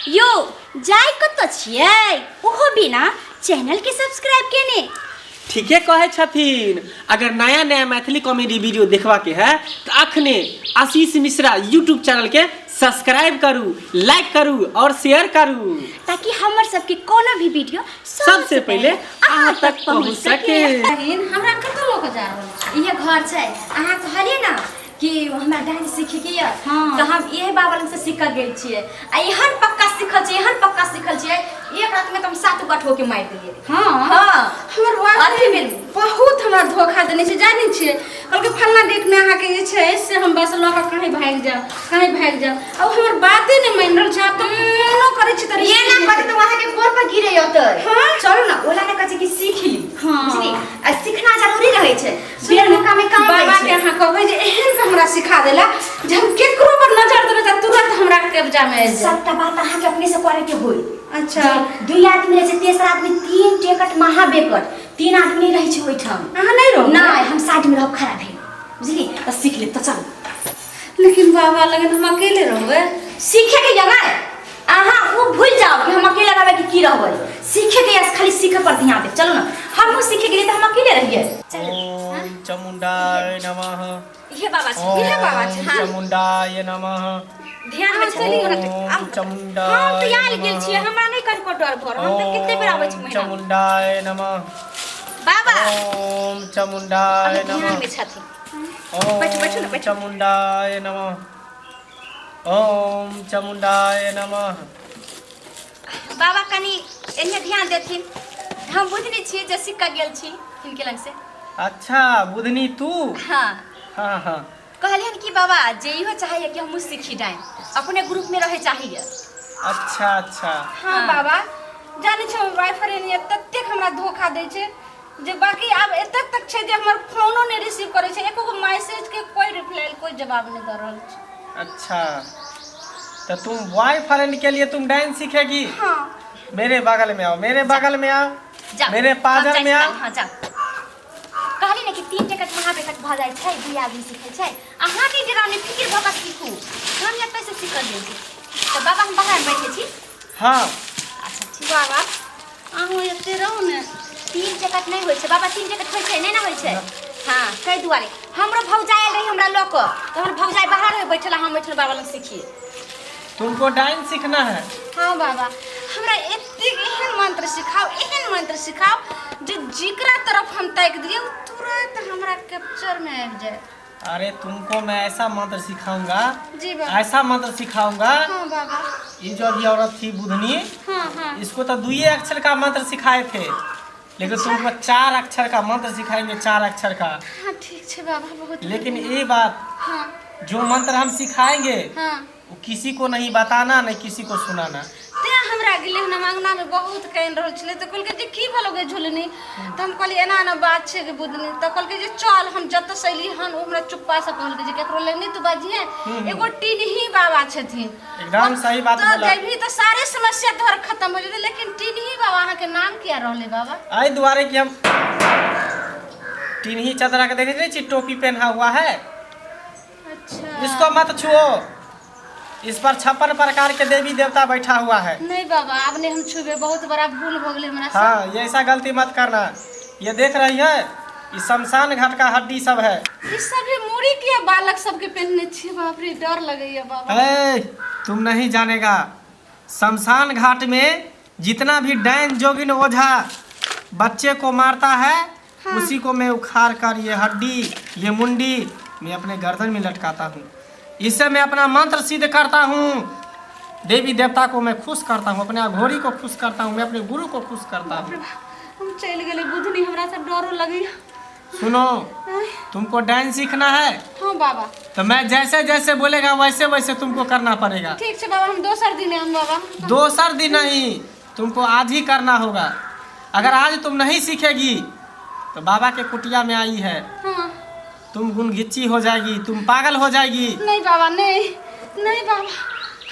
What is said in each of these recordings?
यौ जाय कतऽ छियै ओहो बिना चैनल के सब्सक्राइब केने? ठीके कहै छथिन। अगर नया नया मैथिली कॉमेडी वीडियो देखबाके है तऽ अखने आशीष मिश्रा यूट्यूब चैनल के सब्सक्राइब करू, लाइक करू और शेयर करू, ताकि हमर सबके कोनो भी वीडियो सबसे पहिले अहाँ तक पहुँच सके। बहिन, हमरा कतऽ लऽ कऽ जा रहल छी? इहे घर छै। अहाँ कहलियै ने कि हमरा डांस सीखैके यऽ, हाँ। तऽ हम इहे बाबा लग से सीख गेल छियै आ एहन पक्का सीखल छियै, एहन पक्का सीखल छियै, एक रात में तऽ हम 7 गो 8 गो के मारि देलियै। हाँ। हाँ। हमर अथी बॉयफ्रेंड भेल। बहुत हमरा धोखा देने छै, जानै छियै? कहलकै फलना डेट में अहाँके जे छै से हम बस लऽ कऽ कहीं भागि जायब, कहीं भागि जायब, आ ओ हमर बाते नहि मानि रहल छै। आब तऽ फोनो करै छी तऽ ये ना कहते तऽ वहाँ के गोर पर गिरे होतै। हाँ। चलू ना, ओला ना कहै छै कि सीख ली। हाँ। बुझली? आ सीखना जरूरी रहै छै, बेर मौका में काम दै बाबा के छै। अहाँ कहबै जे एहन से हमरा सिखा देला जे हम केकरो पर नजर देबै तऽ तुरंत हमरा कब्जा में आबि जायत। सबटा बात अहाँके अपने से करे के होई। अच्छा। जे दुई आदमी रहै छै, तेसर आदमी 3 टेकट महाबेकट, 3 आदमी नहि रहै छै ओहिठाम। अहाँ नहि रहबै? नहि, हम साइड में रहब खड़ा भेल, बुझली? तऽ सीख लेब, तऽ चलू। लेकिन बाबा लगन हम अकेले रहबै? सीखे के जगह अहाँ ओ भूल जाओ कि हम अकेले रहबै कि की रहबै। सीखे के यस, खाली सीखे पर ध्यान दे। चलू ना, हमहूँ सीखे गेलियै तऽ हम अकेले रहियै। चलू। ओम चामुण्डाय नमः। इहे बाबा छै, ओम इहे बाबा छै। हाँ। चामुण्डाय नमः। ध्यान में चली। ओम चामुण्डाय हम तऽ आयल गेल नमः। छियै, हमरा नहि कनिको डर भर, हम तऽ कते बेर आबै छी ओम महीना में। चामुण्डाय नमः। बाबा ओम चामुण्डाय अभी ध्यान नमः। में छथिन। बैठू, बैठू ना, ओम बैठू। चामुण्डाय नमः। ओम चामुण्डाय नमः। बाबा कनि एने ध्यान देथिन, हम बुझने छियै जे सीख कऽ गेल छी हिनके लग से। अच्छा बुधनी तू? हाँ। हाँ हाँ। कहलियन कि बाबा जे इहो चाहैया कि हमहूँ सीखी डाइन, अपने ग्रुप में रहे चाहिए। अच्छा अच्छा। हाँ बाबा, जानै छै हमर बॉयफ्रेंड ये ततेक हमरा धोखा दै छै जे बाकी आब एतेक तक छै जे हमर फोनो नहि रिसीव करै छै, एको गो मैसेज के कोई रिप्लाई, कोई जवाब नहि दऽ रहल छै। अच्छा, तो तुम बॉयफ्रेंड के लिए तुम डांस सीखेगी? हाँ। मेरे बगल में आओ, मेरे बगल में आओ, जाओ। मेरे पाजर हम में आओ। हाँ जाओ। कहली ने कि 3 टिकट महाबेकट भऽ जाइ छै, 2 आदमी सीखै छै। अहाँ नहि डराउ, नहि फिकिर भऽ कऽ सीखू, हम एतऽ से सीखल जाइ छी। तऽ बाबा हम बाहर बैठे छी। हाँ। अच्छा ठीक। बाबा अहूँ एते रहू ने। 3 टिकट नहि होइ छै बाबा, 3 टिकट होइ छै नहि ने होइ छै। हाँ, ताहि दुआरे हमरो भौजाइ आयल रही हमरा लऽ कऽ, तऽ हमर भौजाइ बाहर मे बैठल, हम बैठल बाबा लग सीखिए। तुमको डांस सीखना है? हाँ बाबा, हमरा एतेक एहन मंत्र सिखाओ, एहन मंत्र सिखाओ जे जिकरा तरफ हम ताकि दिए ओ तुरंत हमरा कैप्चर में आबि जाए। अरे तुमको मैं ऐसा मंत्र सिखाऊंगा। जी बाबा। ऐसा मंत्र सिखाऊंगा। हाँ बाबा। ये जो अभी औरत थी बुधनी, हाँ हाँ, इसको तो 2 अक्षर का मंत्र सिखाए थे, लेकिन तुमको 4 अक्षर का मंत्र सिखाएंगे, 4 अक्षर का। हाँ ठीक है बाबा, बहुत। लेकिन ये बात, हाँ, जो मंत्र हम सिखाएंगे, हाँ, वो किसी को नहीं बताना, नहीं किसी को सुनाना। तें हमरा गेलै हन, हम अङ्गनामे बहुत कानि रहल छलै, तऽ कहलकै जे की भेलौ गे झुलनी? तऽ हम कहलियै एना एना बात छै गे बुधनी। तऽ कहलकै जे चल, हम जतऽसँ एली हन ओ हमरा चुप्पासँ कहलकै जे केकरो लग नहि तू बाजिहे, एगो टिनही बाबा छथिन। एकदम सही बात तऽ बोला। जेबही तऽ सारे समस्या तोहर खत्म हो जेतै। लेकिन टिनही बाबा अहाँके नाम किया रहलै बाबा? एहि दुआरे कि हम टिनही चदरा के देखे नहीं छी, टोपी पहना हुआ है। अच्छा। इसको मत छुओ, इस पर 56 प्रकार के देवी देवता बैठा हुआ है। नहीं बाबा, अब नहीं हम छुबे, बहुत बड़ा भूल हो गेलै हमरा से। हाँ, ये ऐसा गलती मत करना। ये देख रही है, ये शमशान घाट का हड्डी सब है। ई सभी मूड़ी किया बालक सबके पहनने छी? बाप रे, डर लगैया बाबा। ए, तुम नहीं जानेगा, शमशान घाट में जितना भी डायन जोगिन ओझा बच्चे को मारता है, हाँ। उसी को मैं उखाड़ कर ये हड्डी, ये मुंडी मैं अपने गर्दन में लटकाता हूँ। इससे मैं अपना मंत्र सिद्ध करता हूँ, देवी देवता को मैं खुश करता हूँ, अपने अघोरी को खुश करता हूँ, मैं अपने गुरु को खुश करता हूँ। हम चलि गेलै बुधनी, हमरा से डरो लगैया। सुनो, तुमको डांस सीखना है? हाँ बाबा। तो मैं जैसे जैसे बोलेगा वैसे वैसे तुमको करना पड़ेगा। ठीक है बाबा, हम दोसर दिन आएम बाबा। दोसर दिन नहीं, तुमको आज ही करना होगा। अगर आज तुम नहीं सीखेगी तो बाबा के कुटिया में आई है, हाँ, तुम गुनघिच्ची हो जाएगी, तुम पागल हो जाएगी। नहीं बाबा, नहीं नहीं बाबा,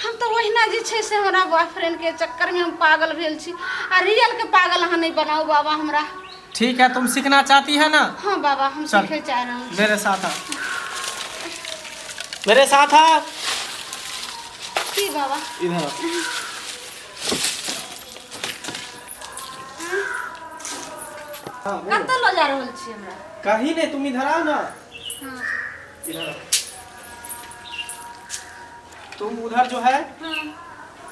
हम तो ओहिना जे छै से हमरा बॉयफ्रेंड के चक्कर में हम पागल भेल छी, आ रियल के पागल अहाँ नहीं बनाऊ बाबा हमरा। ठीक है, तुम सीखना चाहती है ना? हाँ बाबा, हम चल। सीखे चाह रहे हैं। मेरे साथ आ, मेरे साथ आ। की बाबा? इधर आ। हाँ, बोलो। कतऽ लऽ जा रहल छी हमरा? कहीं नहीं, तुम इधर आओ ना। हाँ। इधर आओ। तुम उधर जो है, हाँ।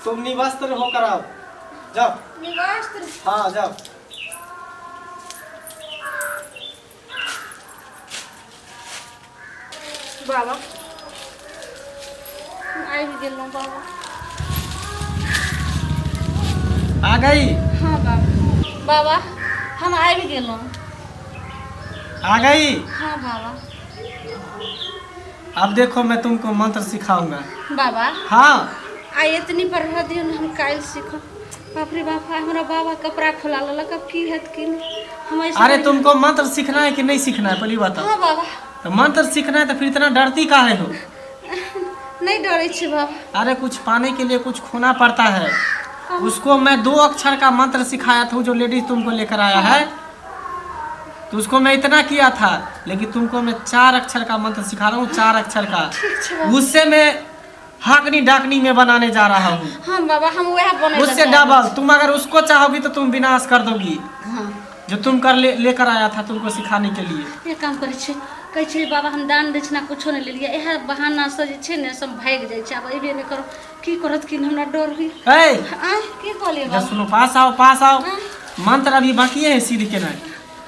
तुम निवस्त्र होकर आओ, जाओ। निवस्त्र? हाँ जाओ। बाबा आबि गेलहुँ बाबा। आ गई? हाँ बाबा, बाबा हम आबि गेलहुँ। आ गई? हाँ बाबा। अब देखो मैं तुमको मंत्र सिखाऊंगा। बाबा। हाँ। आइ एतनी पर रह दियौ ने, हम काल्हि सीखब। बाप रे बाप, आइ हमरा बाबा कपड़ा खोला लेलक, अब की हैत की नहि। हम ऐसे अरे तुमको मंत्र सीखना है कि नहीं सीखना है, पहली बताओ। हाँ बाबा। तो मंत्र सीखना है तो फिर इतना डरती काहे हो? नहीं डरे छी बाबा। अरे कुछ पाने के लिए कुछ खोना पड़ता है। उसको मैं 2 अक्षर का मंत्र सिखाया था, जो लेडीज तुमको लेकर आया है, तो उसको मैं इतना किया था, लेकिन तुमको मैं 4 अक्षर का मंत्र सिखा रहा हूँ, 4 अक्षर का। ठीक छै बाबा। उससे मैं हाकनी डाकनी में बनाने जा रहा हूँ। हाँ बाबा, हम वह बने उससे डबल। तुम अगर उसको चाहोगी तो तुम विनाश कर दोगी। हाँ। जो तुम कर लेकर आया था तुमको सिखाने के लिए। एक काम करै छै, कहै छै बाबा हम दान दक्षिणा कुछो नहि लेलियै, इएह बहानासँ जे छै ने सब भागि जाइ छै। आब अयबे नहि करब, की करत की नहि, हमरा डर होइए। ए! आँय, की कहलियै इधर बाबा? सुनो, पास आओ, पास आओ। आँय? मंत्र अभी बाकी है सीध के नहीं,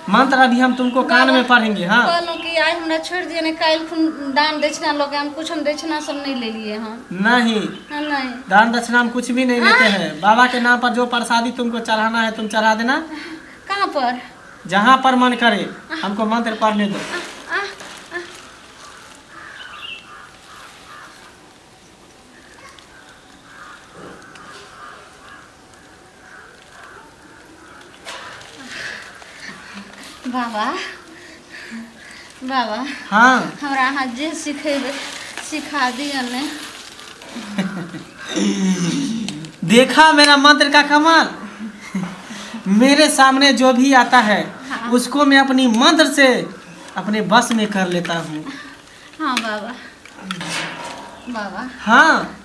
मंत्र अभी हम तुमको कान में पढ़ेंगे। हाँ। कहलहुँ कि आइ हमरा छोड़ि दिअ ने, काल्हि खुन दान दक्षिणा लऽ के हम कुछ हम दक्षिणा सब नहीं लेलियै हन। नहीं। हाँ, नहीं। दान दक्षिणा हम कुछ भी नहीं लेते हैं। बाबा के नाम पर जो प्रसादी तुमको चढ़ाना है तुम चढ़ा देना। कहाँ पर? जहाँ पर मन करे, हमको मंत्र पढ़ने दो। आ, आ, बाबा, बाबा। हाँ। हमरा अहाँ जे सिखेबै सिखा दिअ ने। देखा मेरा मंत्र का कमाल, मेरे सामने जो भी आता है, हाँ। उसको मैं अपनी मंत्र से अपने बस में कर लेता हूँ। हाँ बाबा, बाबा। हाँ।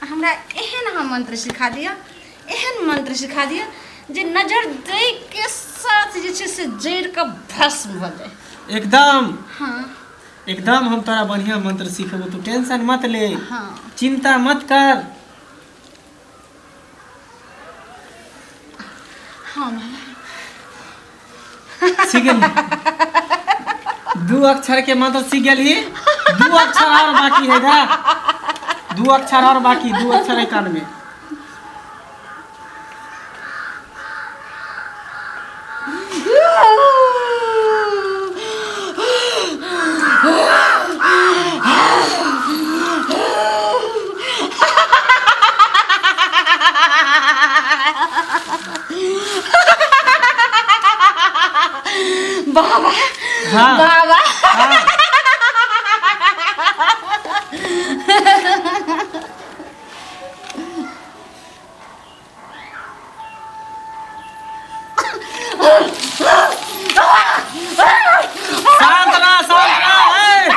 हमरा एहन अहाँ मंत्र सिखा दिअ, एहन मंत्र सिखा दिअ जे नजर दै के साथ जे छै से जड़ि कऽ भस्म भऽ जाय। एकदम। हाँ। एकदम हम तोरा बढ़िया मंत्र सीखेबो, तू टेंशन मत ले। हाँ। चिंता मत कर। हाँ बाबा। सीख गेली? 2 अक्षर के मंत्र सीख गेली, 2 अक्षर और बाकी है ना, 2 अक्षर और बाकी, 2 अक्षर है कान में। बाबा। हाँ। बाबा। हाँ। शांत रह, शांत रह, ए!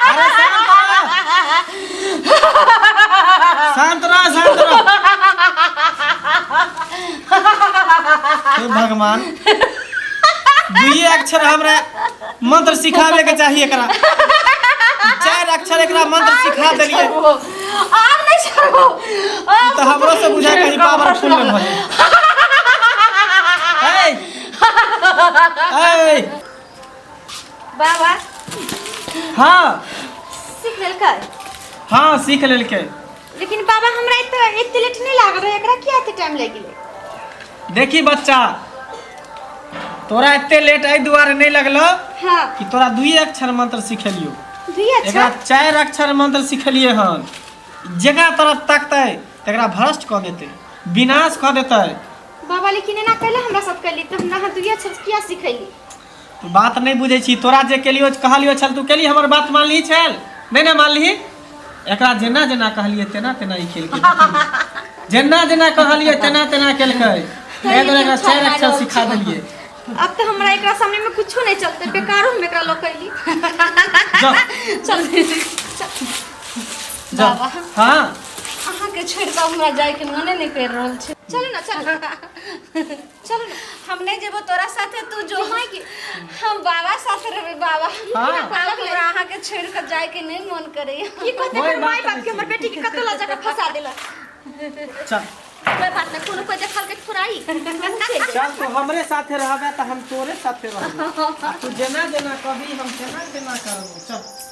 अरे शांत रह, शांत रह, शांत रह। हे भगवान, दुइये अक्षर हमरा मंत्र सिखाबे के चाहिए एकरा, 4 अक्षर एकरा मंत्र सिखा देलियै। आब नहि छोड़बो। आब तऽ हमरो से बुझा कहीं पावरफुल नहि भऽ जाय। ए ए। बाबा। हाँ। सीख लेलकै? हाँ सीख लेलकै। लेकिन बाबा हमरा एते लेट नहि लागल रहै, एकरा किया एते टाइम लागि गेलै? देखी बच्चा, तोरा एते लेट एहि दुआरे नहि लगलो हाँ। कि तोरा 2 अक्षर मंत्र सिखेलियो। 2 अक्षर? एकरा 4 अक्षर मंत्र सिखेलिए हन। जकरा तरफ तकतै तकरा भ्रष्ट कऽ देतै, विनाश कऽ देतै। बाबा लेकिन एना कैला हमरा साथ कैली, तऽ हमरा अहाँ 2 अक्षर किया सिखैली? तू बात नहि बुझै छी। तोरा जे केलियो कहलियो छल तू केली, हमर बात मानलिही छल नहि ने मानलिही? एकरा जेना जेना कहलियै तेना तेना ई केलकै, जेना जेना कहलियै तेना तेना केलकै। एहि दुआरे एकरा 4 अक्षर सिखा देलियै। अब तो हमरा एकरा सामने में कुछो नहीं चलते, बेकारो हम एकरा लऽ कैली। जा। चल। जा। जा। बाबा। हाँ। अहाँके छोड़ि कऽ हमरा जायके मने नहि करि रहल छै। चलू ना, चलू, चलू ना। हम नहि जेबो तोरा साथे, तू जो। माय के। हम बाबा साथे रहबै बाबा। हाँ। बाबा, हमरा अहाँके छोड़ि कऽ जायके नहि मन करैया। की कहते कोई हमर माय बात बाप नहीं के हमर बेटी के कतौ लऽ जाके फंसा देलक। चल। कोई बात नहीं, कोनो कोई देखल के थोड़ाई हमहूँ चलि जेबै। चल, तू हमरे साथे रहबे तऽ हम तोरे साथे रहबो। आ तू जेना जेना कभी, हम तेना तेना करबो। चल।